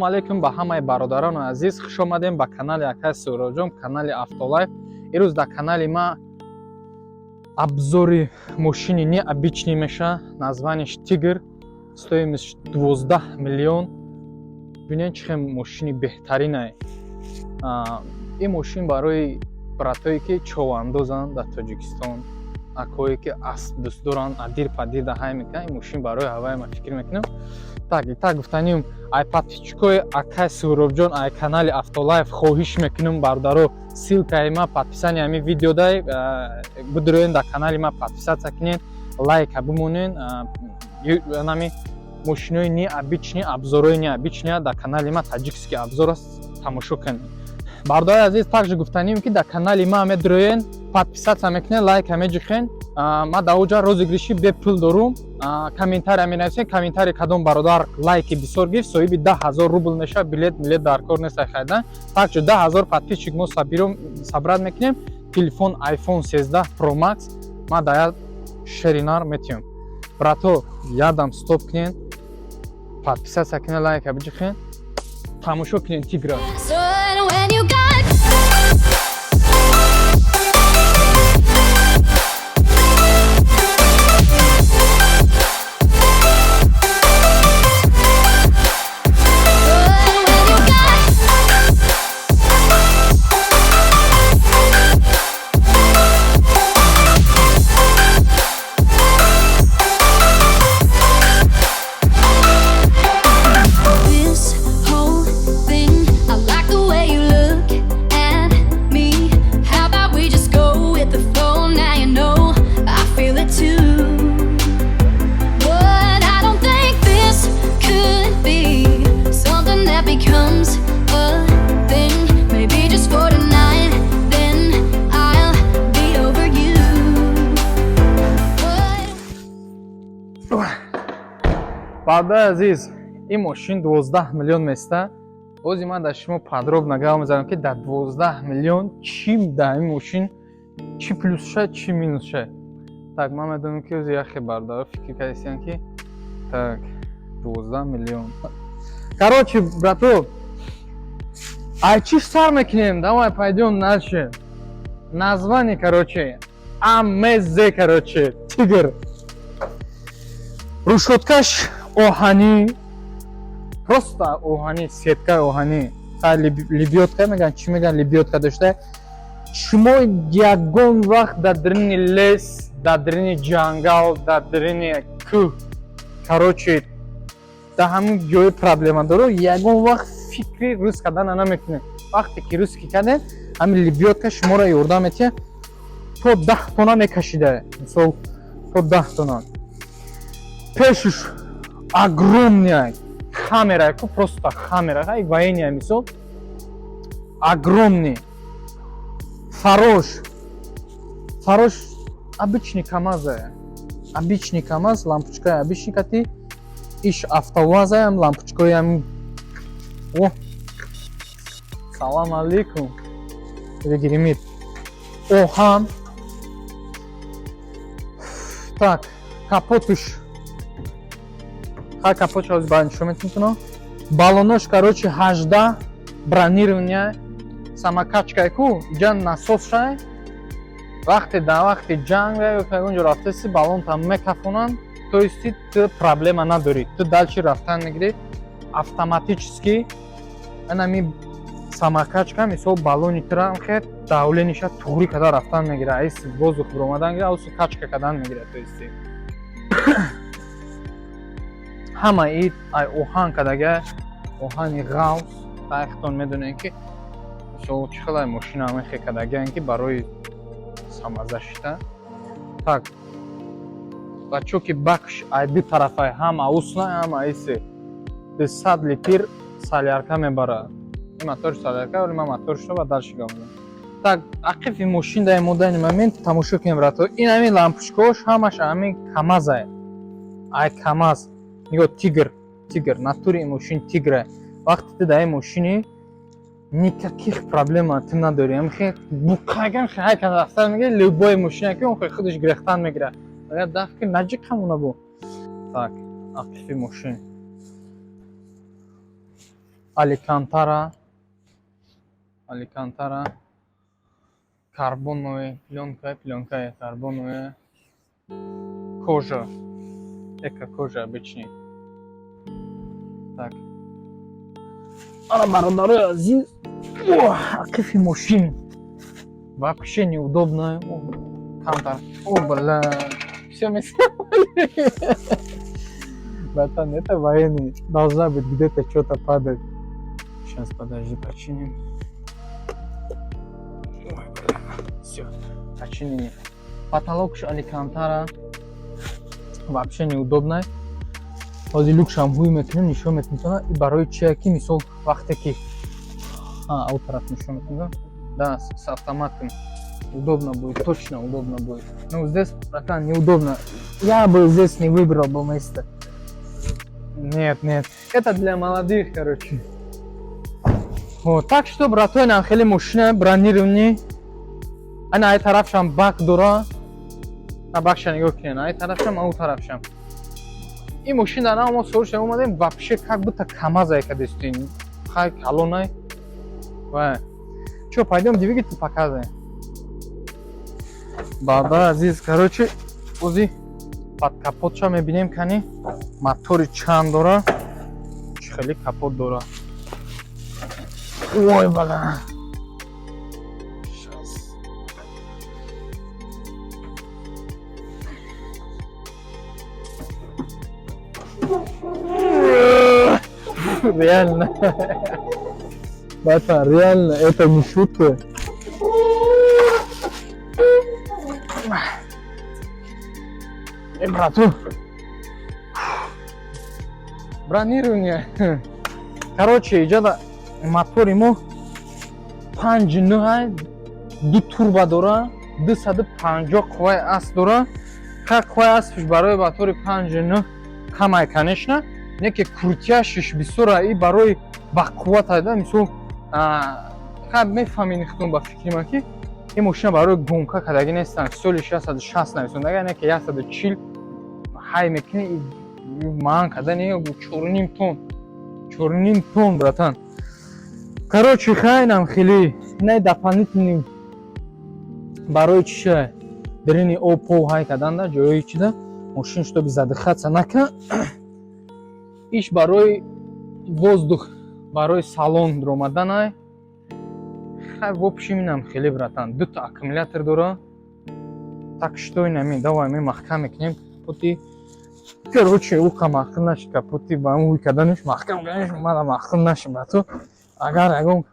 Ассалому алайкум ба ҳамаи бародарону азиз, хуш омадем ба канали акай Суҳробҷон, канали Автолайф. Ирӯз дар канали ма обзори мошини необычный меша, названияш Тигр, стоимость 12 миллион. Бинед, чӣ хел мошини беҳтаринае. Ин мошин барои братое, ки човандозанд дар Тоҷикистон, акое, ки асп дӯст доранд, адир падир даҳай мекунанд, ин мошин барои ҳавае ман фикр мекунам. Так, итак, гуфтаним, ай подписчикои акай Суҳробҷон, ай канали Автолайф хоҳиш мекунам, бародаро, ссылкаи ма подписание ҳамин видеодай, бидуроен, дар канали ма подписаться кунед, лайка бимонен. Нами мошинои необычный, обзорои необычный дар канали ма, таджикский обзор аст, тамошо кунед, бародари азиз. Также гуфтаним, ки дар канали ма медуроен, подписаться мекунед, лайка меҷихен. Ма дар оҷа розыгрыши бепул дорум. Комментария менависем, комментарий кадом бародар лайки бисёр гирифт, соҳиби 10 000 рубл мешавад. Билет милет дар кор нест харидан. Также 10 000 подписчик мо собрать мекунем, телефон iPhone 13 Pro Max ма дар як шеринар метиҳам. Брато, ядам стоп кунен, подписаться кунен, лайка биҷихен, тамошо кунен Тигра. So when you got when you got this whole thing. I like the way you look at me. How about we just go with the flow? Now you know I feel it too. But I don't think this could be something that becomes a thing. Maybe just for tonight, then I'll be over you. But Бародари азиз, ин мошин 12 миллион места. Ози ман дар шумо подробно гап мезанам, ки дар 12 миллион чӣ дар ин мошин, чӣ плюсша, чӣ минусша. Так, ман медонам, ки ози яхе бародаро фикр кардистиян, ки так, 12 миллион. Короче, брато, ай чӣ сар мекунем? Давай пойдем дальше. Название, короче, АМЗ, короче, Тигр. Решёткаш оҳанӣ, просто оҳанӣ, сеткаи оҳанӣ, лебёдка мегӯянд, чӣ мегӯянд, лебёдка дошта. Шумо ягон вақт дар дарини лес, дар дарини ҷангал, дар дарини кӯҳ, короче, дар ҳамин ҷои проблема доро, ягон вақт фикри риск кардана намекунед. Вақте ки риск кардем, ҳамин лебёдка шуморо ёрдам метиҳад, то 10 тонна мекашида, мисол, то 10 тонна. Пешуш огромная камера ку, просто камера ай военная, мисол, огромный. Фарош, фарош обычный камаза, обычный камаз, лампочкаи обычный кати, иш автовазаям, лампочкаям. О, салам алейкум, бигиримид оҳан. Так, капотуш, ха, капотш ҳозир ба нишон метунам. Баллонош, короче, 18, бронированная, самокачкай ку, иҷа насосшай. Вақте дар вақти ҷанг ягон ҷо рафтаси, баллонта мекафонанд, то есть ту проблема надорӣ, ту дальше рафтан мегирӣ автоматически. Анами самокачка, мисол, баллони тура хе давлениша туғрӣ карда рафтан мегира, айс воздух биромадан гира, аусу качка кардан мегира. То есть ҳама и ай оҳан кардага, оҳани ғавс. Таихтон медонем, ки мисол чӣ хел ай мошина ҳамин кардагиан, ки барои самозащита. Так, бачо, ки бакш ай ду тарафай, ҳам аусна, ҳам айси, 200 литр солярка мебарад. Ин мотори солярка, вале ман моторшо ба дальше гап. Так, ақифи мошин дар модани момент тамошо кунем, брато. Ин ҳамин лампочкаош ҳамаш ҳамин камазае, ай камаз. Нигоҳ, Тигр, Тигр, натури ин мошин Тигра. Вақте ту дар ин мошини, никаких проблема ту надорӣ. Ҳамхе букаган хай када рафтан мегири, любой мошина ки он худаш гирехтан мегирад. Агар даф ки наҷик ҳамона бу. Так, ақифи мошин. Алькантара, алькантара, карбоновая пленка, пленка карбоновая, кожа, эко кожа обычный. Так. Ана, бародарои азиз, ақифи мошин вообще неудобно. Камтар. О, бля. Все мы сняли. Братан, это военный. Должна быть где-то что-то падать. Сейчас, подожди, починим. Ой, бля. Все, починили. Потолок алькантара. Вообще неудобно. Ҳозир люкшам ҳуй мекунем, нишон метунтона. И барои чия ки, мисол, вақте ки ау тараф нишон метунам, да, с автоматом удобно будет, точно удобно будет. Ну, здесь, братан, неудобно. Я бы здесь не выбрал бы место. Нет, нет, это для молодых, короче. Вот, так что, братой, нам хеле мошина бронированный. Ана ай тарафшам бак дора. На бакша нигоҳ кунед, ай тарафшам, ау тарафшам. Ин мошин дар мо сориш омадем, вообще как будто КамАЗ кадестин. Хай калонай. Ва. Чё, пойдем двигатель показываем? Баба азиз, короче, ози под капотша мебинем, кани мотори чанд дора, чӣ хеле капот дора. Ой, бала. Щас. Реально. Братан, реально, это не шутка. Брату. Бронирование. Короче, иҷода мотори мо 5,9, ду турбо дора, 250 қувваи асп дора. Ха, қувваи аспш барои мотори 5,9 камай, конечно, не ки крутящиш бисёра и барои бақувват айда, мисол, ха, мефаҳмед худтон, ба фикри ман, ки ин мошина барои гонка кардагӣ нестанд. Соли 660 нависондага, не ки 140 ҳай мекунӣ, маан кардани 4,5 тонн, 4,5 тонн, братан. Короче, хайнам хеле най дополнительный барои чиша дарини об пов ҳай карданда, ҷои чида мошин, чтобы задыхаться накунад. Иш барои воздух, барои салон дуромаданай. Хай, в общем, инам хеле, братан, дута аккумулятор дора. Так что инами давай ми маҳкам мекунем капоти. Короче, уқа маҳкам нашид капоти, ба ҳуй карданиш, маҳкам карданиш мана маҳкам нашид, брату. Агар ягон,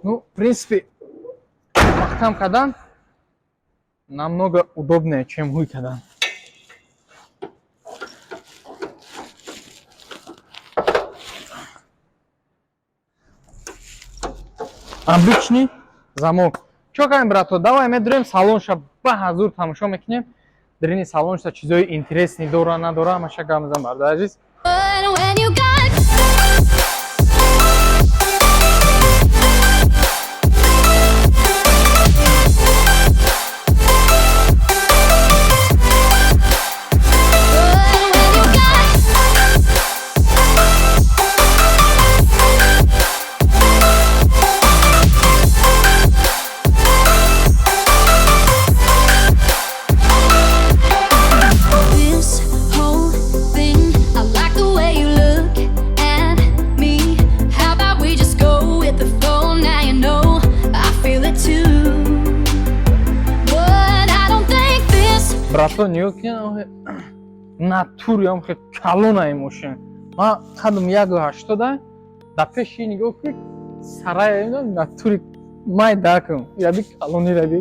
ну, в принципе, маҳкам кардан намного удобнее, чем ҳуй кардан. Обычный замок. Чо кардем, брато? Давай медурем салонша, ба ҳазур тамошо мекунем. Дарини салонша чизои интересный дора, надора, ҳамаша гап мезанам, бародари азиз. But when you got But when you got This whole thing, I like the way you look at me. How about we just go with the flow? Now you know I feel it too. But I don't think this Брато, нигоҳ кунед, натуриам хе калона ин мошин. Ман қадам 1,80, дар пеши нигоҳ кун, сарая натури май дакам ираби калони раби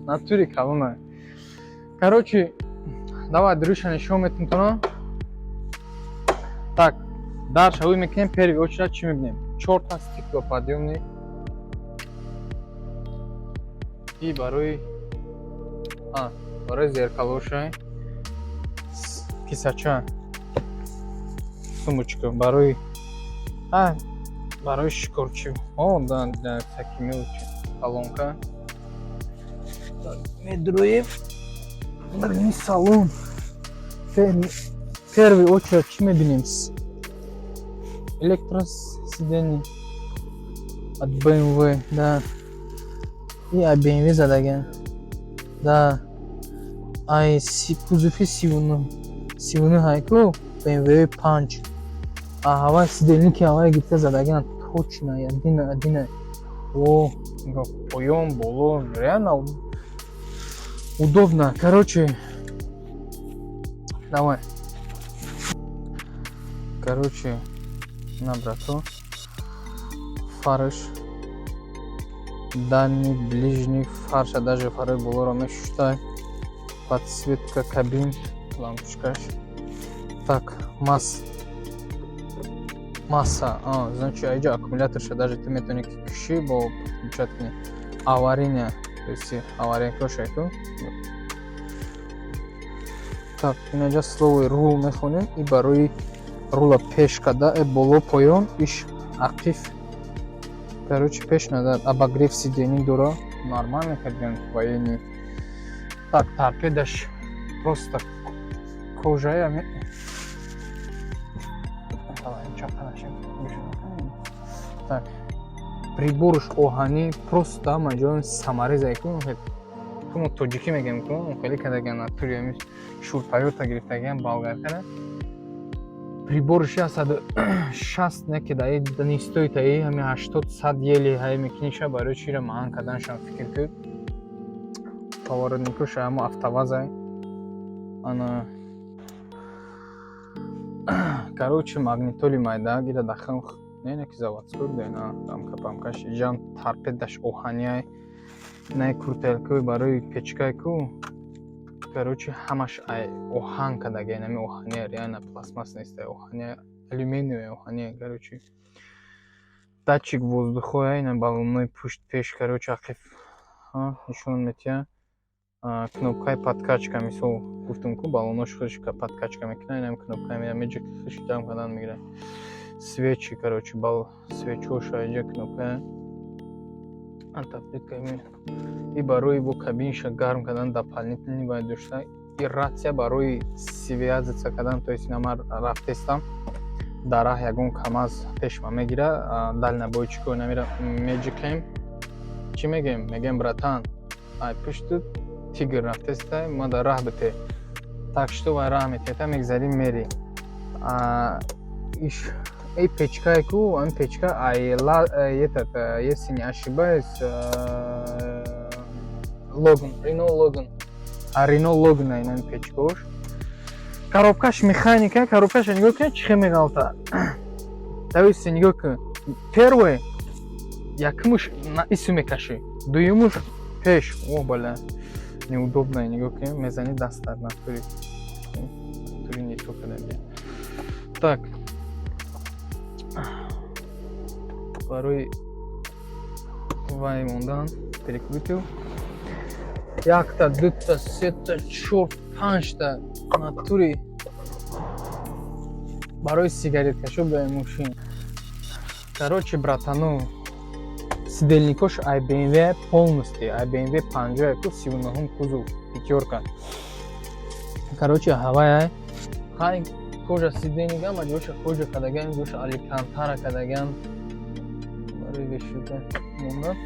натури калона. Короче, давай дурӯша нишон метум тона. Так, дарша ҳуй мекунем. Первый очередь чӣ мебинем? Чорта стеклоподъёмник и барои зеркалоша, кисача, сумочка барои шикорчӣ. О, да, да, всякие мелочи, колонка. Медроем дарини салон. Первый очередь чӣ мебинем? Электросиденье от BMW, да. И ай BMW задаган. Да. Ай кузови 39. 39 ҳайку BMW 5. А ҳавай сидельники ҳавай гирифта задаган. Точно, один один. О, нигоҳ, поён, боло, реально удобно. Короче, давай. Короче, на, брато. Фарш. Дальний, ближний фарша, даже фары болоро мешуштай. Подсветка кабин, лампочкаш. Так, масса, а, значит, айҷа аккумуляторша даже ту метавонӣ ки кушӣ, бо подключать кунӣ. Аварийная, то есть аварийкаша ку. Так, инаҷа словои рул мехонем и барои рула пеш када, боло, поён, иш ақиф. Короче, пеш надад. Обогрев сидений дора. Нормально кардем, военный. Так, торпедаш просто кожая ми. Давай, чапа нашим. Так, приборш оҳанӣ, просто ҳама ҷои саморезае ку, мо тоҷикӣ мегӯем ку, хеле кардаган, натури ҳами шурпаёта гирифтаган, болгаркара. Приборш 160 не ки даи не стоит, аи ҳами 80, 100 ели ҳай мекуниша. Барои чира маҳан карданашам фикр кун. Поворотникоша ҳамо автовазай. Ана, короче, магнитоли майда гира дахм не, не ки заводской буда, ина рамка памкаш иҷам, торпедаш оҳаниай, най крутилкаи барои печкай ку. Короче, ҳамаш ай оҳан кардага, инами оҳания, реально пластмасс нест, ай оҳания, алюминиевая, оҳания. Короче, датчик воздухоя, ина баллонҳои пушт, пеш, короче, ақиб нишон метиҳад. Кнопкаи подкачка, мисол гуфтум ку, баллонош худаш подкачка мекунад, инам кнопка меҷа, худаш ҷамъ кардан мегирад. Свечи, короче, бал свечоша иҷа кнопка отопление и барои бо кабинша гарм кардан дополнительный бояд дошта. И рация барои связаться кардан, то есть ина ман рафтестам дар раҳ, ягон КамАЗ пешма мегира, дальнобойчико намира, меҷиқем. Чӣ мегӯем? Мегӯем: «Братан, ай пушту тигр рафтеста, ма дар раҳ бите». Так что вай раҳ метета, мегзарӣ, мери. Иш эй печкае ку, ами печка ай этот, если не ошибаюсь, Логан, Рено Логан, а Рено Логан инами печкаош. Коробкаш механика, коробкаша нигоҳ кун, чӣ хел меғалта. То нигоҳ кун, первое, якумуш на ису мекашӣ, дуюмуш пеш. О, бала, неудобно. Нигоҳ кун, мезани дастат, натури натури не то кардем. Так, барои вай мондан перекрутил якта, дута, сета, чор, панҷта, натури барои сигареткашо ба мошин. Короче, братану, сидельникош ай BMW, полностью ай BMW 51, 39-ум кузов, пятёрка. Короче, ҳавай хай, кожа сидельник ама ҷоша кожа кардаган, ҷоша алькантара кардаган барои вешида монда.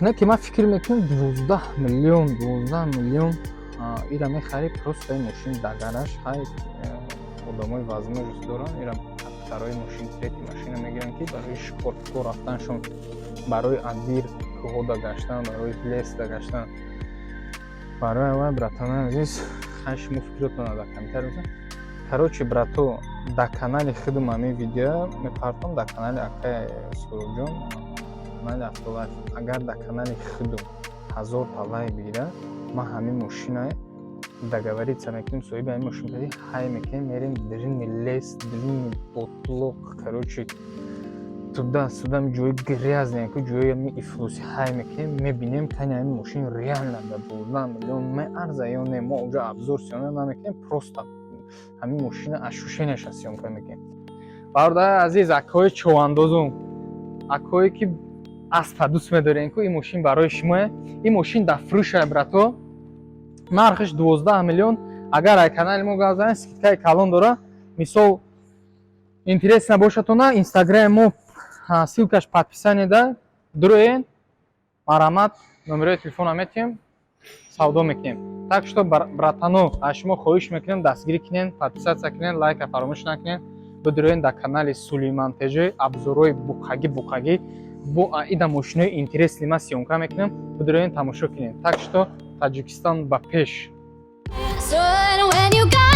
Не ки ман фикр мекунам, 12 миллион, 12 миллион ира мехарӣ, просто ин мошин дар гараж. Хай, одамои возможность доранд, ира второй мошин, третий машина мегиранд, ки барои шикоркор рафтаншон, барои адир кӯҳода гаштан, барои леста гаштан, барои вай. Братанои азиз, хай, шумо фикротона дар комментарий. Короче, брато, дар канали худам ҳамин видео мепартом, дар канали акаи Суробҷон, канали Автолайф. Агар дар канали худум 1000-та лайк бигирад, ман ҳамин мошина договориться мекунем, соҳиби ҳамин мошин кади ҳай мекунем, мерем дрини лес, дрини ботлоқ, короче, туда сюда, ҷои грязный ку, ҷои ҳами ифлоси ҳай мекунем, мебинем, кани ҳамин мошин реально дар 12 миллион меарза ё не. Мо онҷо обзор съёмка намекунем, просто ҳамин мошина ощущенияша съёмка мекунем. Бародари азиз, акҳои човандозум, акҳое ки аспа дӯст медорем ку, ин мошин барои шумое. Ин мошин дар фурӯшае, брато, нархаш 12 миллион. Агар ай канали мо гап занед, скидкаи калон дора. Мисол, интересно бошатона, Инстаграми мо ссылкаш подписание да дуроен, марҳамат, номерои телефона метиҳем, савдо мекунем. Так что, братано, аз шумо хоҳиш мекунем, дастгирӣ кунен, подписаться кунен, лайка фаромӯш накунен, бидуроен дар канали Сулейман ТЖ. Обзорҳои буқагӣ буқагӣ бо ида мошинои интересный ма съёмка мекунем, бидуроен, тамошо кунен. Так что Таҷикистон ба пеш! But when you got